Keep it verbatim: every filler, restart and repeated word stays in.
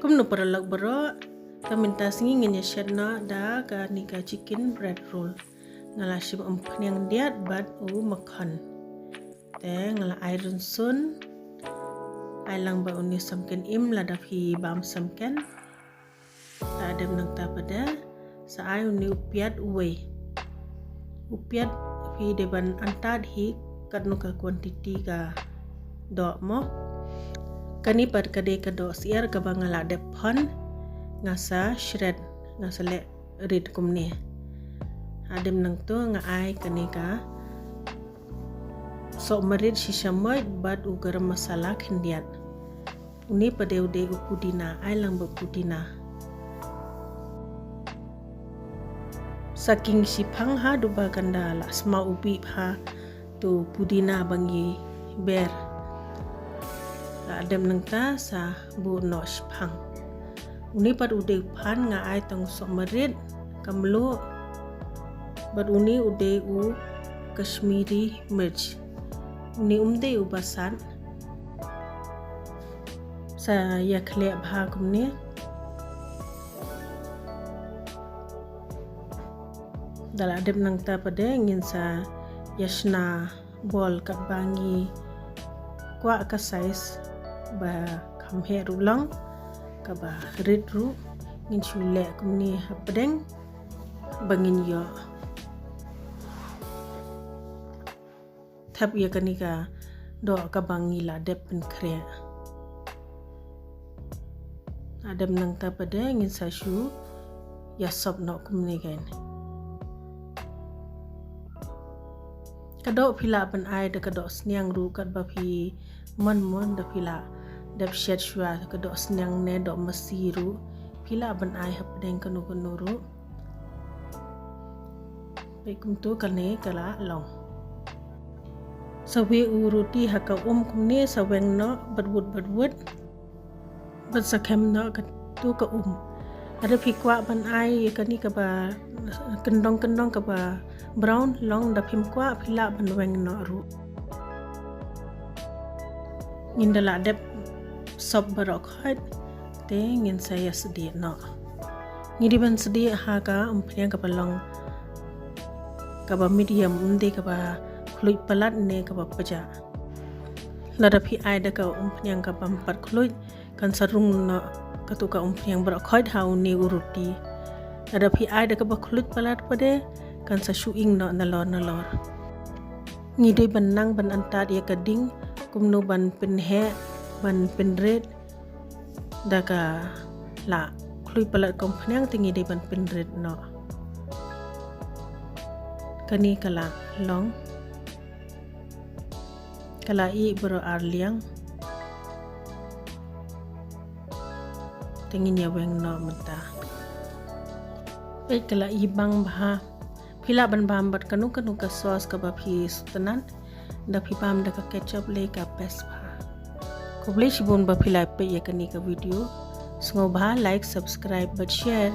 Kumno paralok baroh, ka mynta sngi ngin ïa shet noh da kane ka chicken bread roll. Nga la shim umphniang diat bad u makhon. Te nga la ai rynsun. Ai lang bad une u samken im lada phi bam samken. Hadien nangta pat de sa ai une u piat uwei. U piat phi dei ban antad hi katno ka quantity ka doh mo. Kane pat ka dei ka doh syiar kaba nga la dep phon, nga sa shred, nga sa leh rit kumne. Hadien nangta nga ai kane ka soh marit shisha moit bad u garam masala khyndiat. Une pat de u dei u pudina, ai lang bad pudina. Sa king shiphang haduh ba kan da la sma u bih ha tu pudina ba ngi ber. Hadien nangta sa buh noh shiphang. Une pat u dei u phan, nga ai tang u soh marit, ka mluh, bad une u dei u Kashmiri mirch. Une um dei u basat. Sa ïa khleh bha kumne. Da la dep nangta pat de ngin sa ïa shna ball katba ngi kwah, ka size ba kham heh ruh long, kaba rit ruh. Ngin shu leh kumne hapdeng ba ngin ïoh thep ïa kane ka doh kaba ngi la dep pynkhreh. Hadien nangta pat de ngin sa shu ïa sop noh kumne kein. Ka doh phi lah ban ai da ka doh sniang ruh katba phi mon mon, da phi lah dep shet shuwa ka doh sniang ne doh masi ruh, phi lah ban ai hapdeng kano kano ruh. Peit kumtu kane ka la long. Sa weng u roti ha ka um kumne, sa weng noh bad wut bad wut. Bad sa khem noh katu ka um. Lada phi kwah ban ai ïa kane kaba kyndong kyndong, kaba brown long, da phim kwah phi lah ban weng noh ruh. Ngin da la dep sop baroh khoit, te ngin sa ïa sdieh noh. Ngi dei ban sdieh ha ka umphniang kaba long kaba medium, ym dei kaba khluit palat ne kaba pjah. Lada phi ai da ka umphniang kaba ym pat khluit, kan sa rung noh katu ka umphniang baroh khoit ha une u roti. Lada phi ai da kaba khluit palat pat de, kan sa shu ing noh nalor nalor. Ngi dei ban nang ban antad ïa ka ding kumno ban pynheh, ban pynrit. Da ka la khluit palat ka umphniang te ngi dei ban pynrit noh. Kane ka la long, ka la ih baroh ar liang. Te ngin ïa weng noh mynta. Peit ka la ih bang bha. Phi lah ban bam bad kano kano ka sauce kaba phi sngewtynnat. Da phi bam da ka ketchup lei ka best bha. Khublei shibun ba phi la peit ïa kane ka video. Sngewbha like, subscribe bad share.